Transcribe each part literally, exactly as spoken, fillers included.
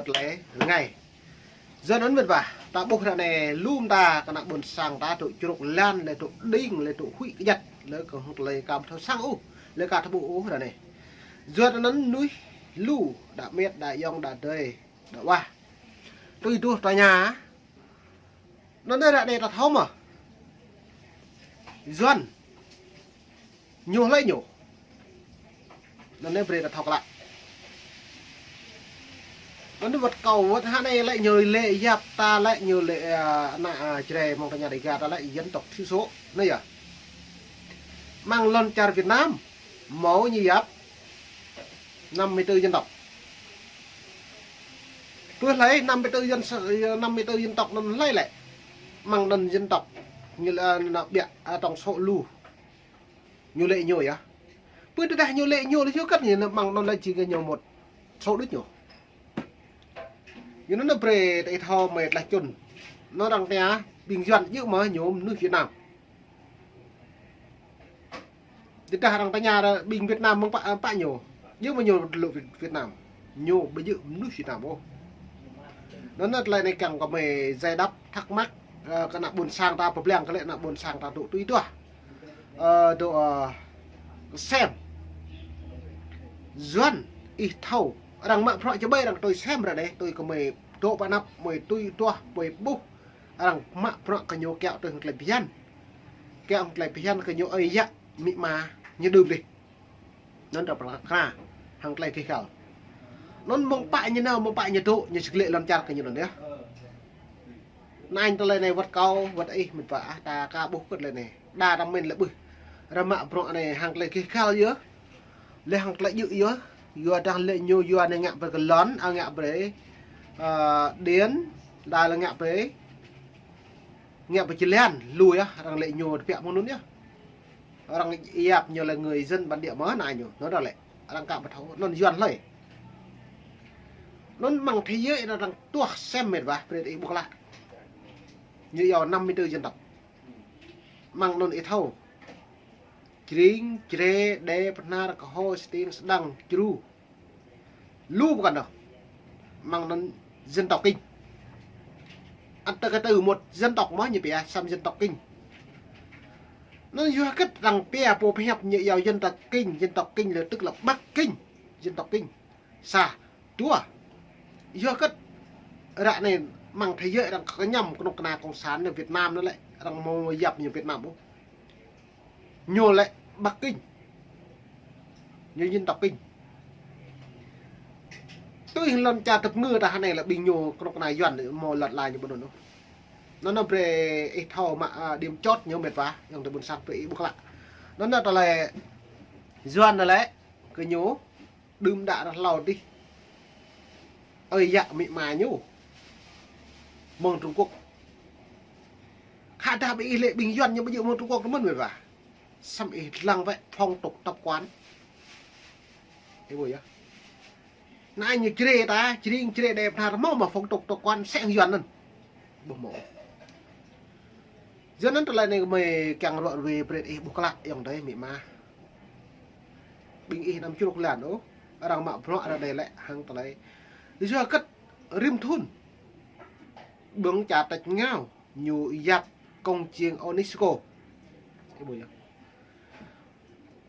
Tơlơi rơngai. Yua anŭn mĕt wa, ta ƀuh ră anai lu mơta kơ ană ƀôn sang ta dŏ čruk lan, lĕ dŏ đing, lĕ dŏ huĭ kơjăt, lĕ kơ hăng tơlơi kăm thâo sang ôh, lĕ ka thâo ƀuh ôh ră anai. Yua anŭn mơnuih lu, đa mĕt, đa ayŏng, đa adơi, đa wa. Tui duah tơña. Anŭn ră anai ta thâo mơ̆. Yuan. Ñu hlơi ñu. Anŭn brơi ta thâo klă. Anŭn wơ̆t kâo wơ̆t hă anai lĕ ñu lĕ yap ta lĕ ñu lĕ, a, ană, a, Jrai mơ̆ng tơña Dega ta lĕ dân tộc thiểu số. Anai yơh. Mơ̆ng lŏn čar Việt Nam. Mâo ñu yap năm mươi tư dân tộc. Pơ hlơi năm mươi tư dân s-, năm mươi tư dân tộc anŭn hlơi lĕ. Mơ̆ng anŭn dân tộc ñu lĕ, a, ană ƀiă, a, tổng số lu. Ñu lĕ ñu yơh. Pơ tơdah ñu lĕ ñu lĕ yua kơ ñu mơ̆ng anŭn lĕ či kơ ñu một số đôč ñu. Yua anŭn brơi ta ih thâo mĕt lah čun. Anŭn arăng tơña ƀing Yuan djơ̆ mơ̆ ñu mơnuih Việt Nam. Tơdah arăng tơña ƀing Việt Nam mơ̆ng pă, pă ñu. Djơ̆ mơ̆ ñu lŏ Việt, Việt Nam. Ñu ƀu djơ̆ mơnuih Việt Nam ôh. Anŭn tơlơi anai kiăng kơ mơi giải đáp thắc mắc, ơ, kơ ană ƀôn sang ta pơblang kơ lĕ ană ƀôn sang ta dŏ tui duah. Ơ, dŏ, ơ, sem. Yuan ih thâo. Arăng mă bruă čơƀai arăng tui sem ră anai. Tui kơ mơi dŏ pơ anăp mơi tui duah mơi ƀuh. Arăng mă bruă kơ ñu kiaŏ tui hăng tơlơi phiăn. Kiaŏ hăng tơlơi phiăn kơ ñu ơi yă amĭ ama ñu đưm dih. Anŭn ta pơkra hăng tơlơi gêh gal. Anŭn mơ̆ng pă ñu nao, mơ̆ng pă ñu dŏ, ñu sĭt lĕ lŏn čar kơ ñu anŭn yơh. Anŭn tơlơi anai wơ̆t kâo, wơ̆t ih mĕt wa ah, ta ka ƀuh kơ tơlơi anai. Đa ta mĭn lĕ ƀuh. Arăng mă bruă anai hăng tơlơi gêh gal yơh. Lĕ hăng tơlơi djơ̆ yơh. Yua dah lĕ ñu yua anai ngă brơi kơ lŏn, a ngă brơi, ơ, điện, đa lĕ ngă brơi, ngă brơi jơlan, lu yơh, arăng lĕ ñu tơbiă mơ̆ng anŭn yơh. Arăng yap ñu lĕ người dân bản địa mơ̆ anai ñu, anŭn đa lĕ. Arăng ka ƀu thâo, anŭn Yuan hlơi. Anŭn mơ̆ng thế giới anŭn arăng tuah sem mĕt wa, brơi ih ƀuh klă. Ñu yua năm mươi tư dân tộc. Mơ̆ng anŭn ih thâo. Jring, Jrai, Đê, Bahnar, Kơho, Stiêng, Sơdang, Čru. Lu pơkŏn đôč. Mơ̆ng anŭn dân tộc Kinh. Ăn tơ kơ tơ một dân tộc mơ̆ ñu pia, sem dân tộc Kinh. Anŭn yua hơget arăng pia pô pơhiăp ñu yua dân tộc Kinh, dân tộc Kinh là tức là Bắc Kinh, dân tộc Kinh. Sa, dua. Yua hơget ră anai mơ̆ng thế giới arăng kơñăm kơnuk kơna cộng sản anai Việt Nam anai lĕ, arăng mâo yap ñu Việt Nam ôh. Ñu lĕ Bắc Kinh. Ñu dân tộc Kinh. Tui lŏn čar tơpơngư ta hơnai lĕ ƀing ñu kơnuk kơna Yuan mâo lŏn la ñu ƀu anŭn ôh. Anŭn anŭn brơi ih thâo mă, a, điểm chốt ñu mĕt wa, ayŏng adơi ƀôn sang brơi ih ƀuh klă. Anŭn anŭn tơlơi Yuan anŭn lĕ kơ ñu đưm đă rơh hlâo dih. Ơi yă amĭ ama ñu mơ̆ng Trung Quốc. Khă dah ƀing ih lĕ ƀing Yuan ñu ƀu djơ̆ mơ̆ng Trung Quốc tơ mơ̆n mĕt wa. Săm ih lăng wơ̆t phong tục tập quán. Ih ƀuh yơh. Anai ñu Jrai ta, Jring, Jrai, Đê, Bahnar mâo mơ̆ phong tục tập quán sĕng Yuan anŭn. Ƀu mâo. Yua anŭn tơlơi anai kơ mơi kiăng ruă ruê brơi ih ƀuh klă ayŏng adơi amĭ ama. Ƀing ih anăm čruk lan ôh. Arăng mă bruă ră anai lĕ hăng tơlơi. Yua hơget rĭm thŭn. Ƀơ̆ng čar tač ngao ñu yap công trình UNESCO. Ih ƀuh yơh.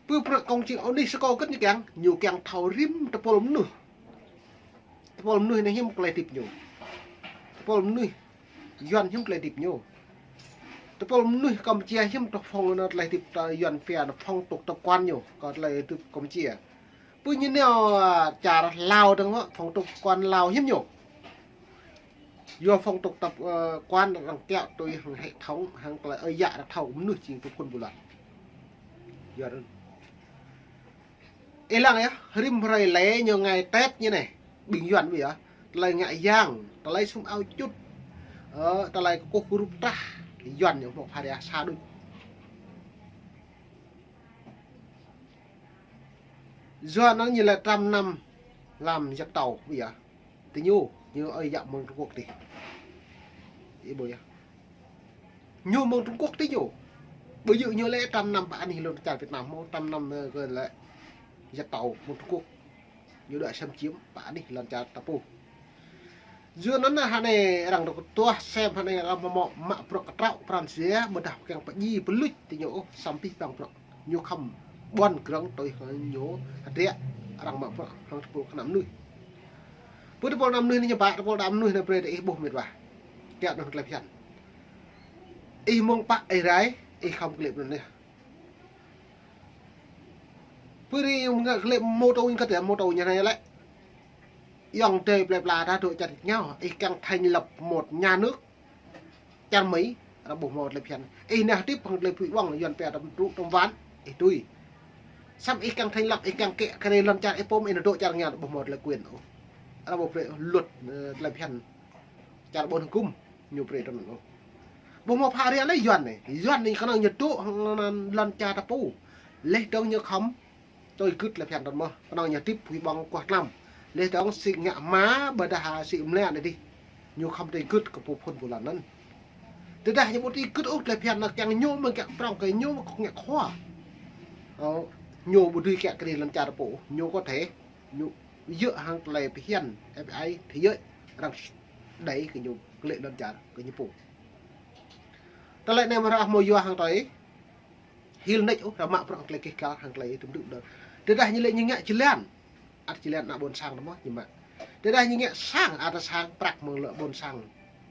Pơ bruă công trình UNESCO hơget ñu kiăng, ñu kiăng thâo rĭm tơpul mơnuih. Tơpul mơnuih anai hiư̆m tơlơi hơdip ñu. Tơpul mơnuih Yuan hiư̆m tơlơi hơdip ñu. Tơpul mơnuih Campuchia hiư̆m tơlơi phong anŭn tơlơi hơdip ta Yuan pia anŭn phong tục tập quán ñu. Kơ tơlơi hơdip Campuchia. Pơ ñu nao, a, čar Lao dơ̆ng wơ̆t, phong tục tập quán Lao hiư̆m ñu. Yua phong tục tập, ơ, quán arăng kiaŏ tui hăng hệ thống, hăng tơlơi ơi yă arăng thâo mơnuih jing tơpul ƀu lăt. Yua anŭn. Ih lăng yơh, rĭm hrơi lĕ ñu ngày Tết ñu anai. Ƀing Yuan ƀu yơh. Tơlơi ngă yang, tơlơi sum ao čut. Ơ, tơlơi kơkuh kơrup trah. Yuan ñu mơ̆ pha ria sa đôč. Yua anŭn ñu lĕ trăm năm làm giặc tàu ƀu yơh. Tơ ñu, ñu ơi yă mơ̆ng Trung Quốc dih. Ih ƀuh yơh. Ñu mơ̆ng Trung Quốc tơ ñu. Ƀu djơ̆ ñu lĕ trăm năm pơ anih lŏn čar Việt Nam mơ̆, trăm năm, ơ, kơ lĕ giặc tàu mơ̆ng Trung Quốc. Ñu đuaĭ xâm chiếm pơ anih lŏn čar ta pô. Yua anŭn hơnai arăng dŏ kơtuah sem hơnai arăng mă mă bruă kơtraŏ pran jua ƀôdah kiăng pơdjai pơluč tơ ñu ôh, samơ̆ abih bang bruă ñu khŏm ƀuăn grŏng tui hăng ñu hơdră arăng mă bruă hăng tơpul kơ ană mơnuih. Pơ tơpul ană mơnuih anai ñu pă, tơpul ană mơnuih anai brơi tơ ih ƀuh mĕt wa. Kiăo anŭn tơlơi phiăn. Ih mơ̆ng pă ih rai, ih khŏm klĕp anŭn anai. Pơ ri mơ̆ng klĕp mô tô ñu kơtĕ mô tô ñu anai lĕ. Ayŏng adơi plơi pla ta dŏ čar ñu, ih kiăng thành lập một nhà nước. Čar Mi, arăng ƀu hmâo tơlơi phiăn. Ih nao hơdip hăng tơlơi pui ƀơ̆ng, Yuan pia tơm tru tơm wan, ih tui. Samơ̆ ih kiăng thành lập, ih kiăng kĕ kơ ri lŏn čar ih pôm, ih nao dŏ čar ñu ƀu hmâo tơlơi quyền ôh. Arăng ƀu brơi luật, ơ, tơlơi phiăn. Čar ƀôn hơgŭm, ñu brơi tơm ôh. Ƀu hmâo pha ria lĕ Yuan anai. Yuan anai kơnơ̆ng ñu dŏ hăng lŏn čar ta pô. Leh dơ̆ng ñu khŏm tui gưt tơlơi phiăn tơm mơ̆. Kơnơ̆ng ñu hơdip pui ƀơ̆ng kuah tlam. Leh dơ̆ng sĭ ngă hma ƀôdah sĭ mlĕ anai dih. Ñu khŏm tui gưt kơ pô phŭn pô lăn anŭn. Tơdah ñu ƀu tui gưt ôh tơlơi phiăn anŭn kiăng ñu mơ̆ng kiăng prŏng kơ ñu mơ̆ng kơ ngă khua. Ơ, ñu ƀu dưi kiăng kơ ri lŏn čar pô. Ñu có thể, ñu djơ̆ hăng tơlơi phiăn F B I thế giới arăng đẩy kơ ñu klĕ lŏn čar kơ ñu pô. Tơlơi anai mơ̆ arăng hmâo yua hăng tui hil nač ôh, arăng mă bruă tơlơi kih kal hăng tơlơi tơm tŭ đơ. Tơdah ñu lĕ ñu ngă jơlan. Ăt jơlan ană ƀôn sang tơm mơ̆ ñu mă. Tơdah ñu ngă sang, ăt sang prăk mơ̆ng lŏn ƀôn sang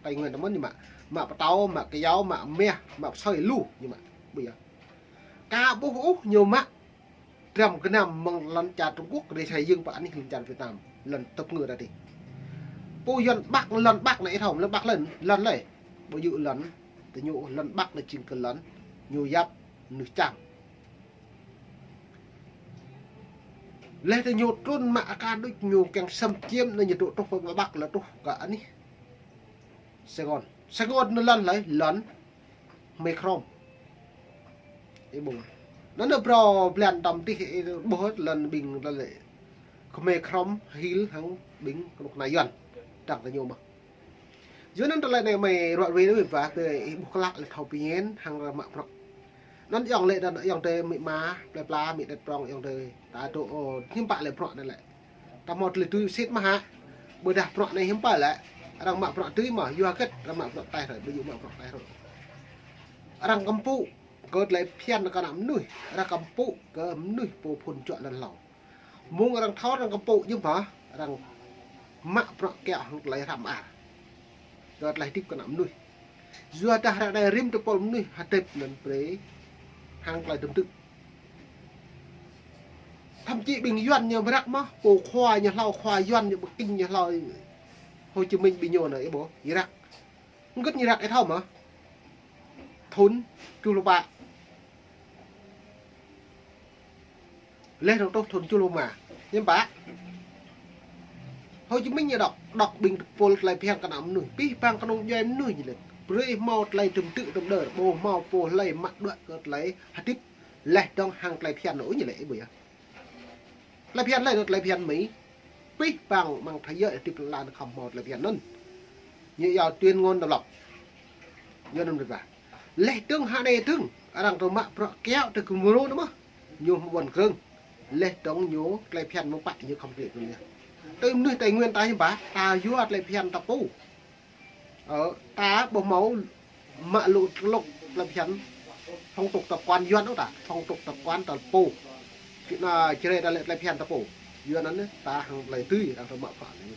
Tây Nguyên tơm mơ̆ ñu mă. Mă pơtâo, mă kơyâo, mă meh, mă pơsơi lu ñu mă. Ƀu yơh. Ka ƀuh ôh ñu mă dram gơnam mơ̆ng lŏn čar Trung Quốc, ri sai jing pơ anih lŏn čar Việt Nam, lŏn tơp ngơ ta dih. Pô Yuan Bắc, lŏn Bắc anai ih thâo, lŏn Bắc lŏn, lŏn lĕ. Ƀu djơ̆ lŏn tơ ñu, lŏn Bắc anai jing kơ lŏn ñu yap mơnuih čang. Leh tơ ñu trŭn mă aka đôč ñu kiăng xâm chiếm anai ñu dŏ truh pơ Bắc lĕ truh kơ anih Sài Gòn. Sài Gòn anai lŏn lĕ, lŏn Khmer Krom. Ih ƀuh. Anŭn anai phrâo blan tơm tih ih ƀuh lŏn ƀing lŏn lĕ Khmer Krom hil hăng ƀing kơnuk kơna Yuan. Trăng tơ ñu mơ̆. Yua anŭn tơlơi anai mơi ruă ruê anai mĕt wa tơ ih ƀuh klă lĕ thâo pơñen hăng arăng mă bruă. Anŭn ayŏng lĕ đa ayŏng adơi mĭ ma, plơi pla, mĭ đet prŏng ayŏng adơi. Ta dŏ, ơ, hiư̆m pă lĕ bruă anai lĕ. Ta hmâo tơlơi tui sĭt mơ̆ hă. Ƀôdah bruă anai hiư̆m pă lĕ. Arăng mă bruă tui mơ̆, yua hơget arăng mă bruă taih rơi, ƀu djơ̆ mă bruă taih rơi. Arăng kơmpŭ kơ tơlơi phiăn kơ ană mơnuih, arăng kơmpŭ kơ mơnuih pô phŭn juă lăn hlâo. Mơ̆ng arăng thâo arăng kơmpŭ ñu mơ̆, arăng mă bruă kiăo hăng tơlơi hrăm ar. Kơ tơlơi hơdip kơ ană mơnuih. Yua dah ră anai rĭm tơpul mơnuih hơdip anŭn brơi hăng tơlơi tơm tŭ. Thậm chí ƀing Yuan ñu mơrăk mơ̆, pô khua ñu hlâo, khua Yuan ñu Bắc Kinh ñu hlâo, Hồ Chí Minh ƀing ñu anai ih ƀuh, ñu răk. Hơget ñu răk ih thâo mơ̆? Thŭn tơjuh pluh pă. Leh dơ̆ng truh thŭn tơjuh pluh rơma. Hiư̆m pă? Hồ Chí Minh ñu đŏk, đŏk ƀing tơpul tơlơi phiăn kơ ană mơnuih. Abih bang kơnung djuai mơnuih ñu lĕ. Brơi hmâo tơlơi tơm tŭ tơm đơr, ƀu hmâo pô hlơi mă đuaĭ kơ tơlơi hơdip leh dơ̆ng hăng tơlơi phiăn anŭn ñu lĕ ih ƀuh yơh. Tơlơi phiăn lĕ, tơlơi phiăn Mi. Abih bang mơ̆ng thế giới hơdip lăn khŏm hmâo tơlơi phiăn anŭn. Ñu iâu tuyên ngôn độc lập. Yua anŭn mĕt wa. Leh dơ̆ng hơnai dơ̆ng, arăng dŏ mă bruă kiăo tơ gơmrô anŭn mơ̆. Ñu hmâo ƀuăn grơ̆ng. Leh dơ̆ng ñu tơlơi phiăn mơ̆ng pă ñu khŏm klĕ tui yơh. Tui mơnuih Tây Nguyên ta hiư̆m pă, ta yua tơlơi phiăn ta pô. Ơ, ta ƀu hmâo mă lu tơlŭk tơlơi phiăn phong tục tập quán Yuan ôh ta, phong tục tập quán ta pô. Kơ anŭn čơrơi ta lĕ tơlơi phiăn ta pô. Yuan anŭn ta hăng tơlơi tui, arăng dŏ mă bruă anai.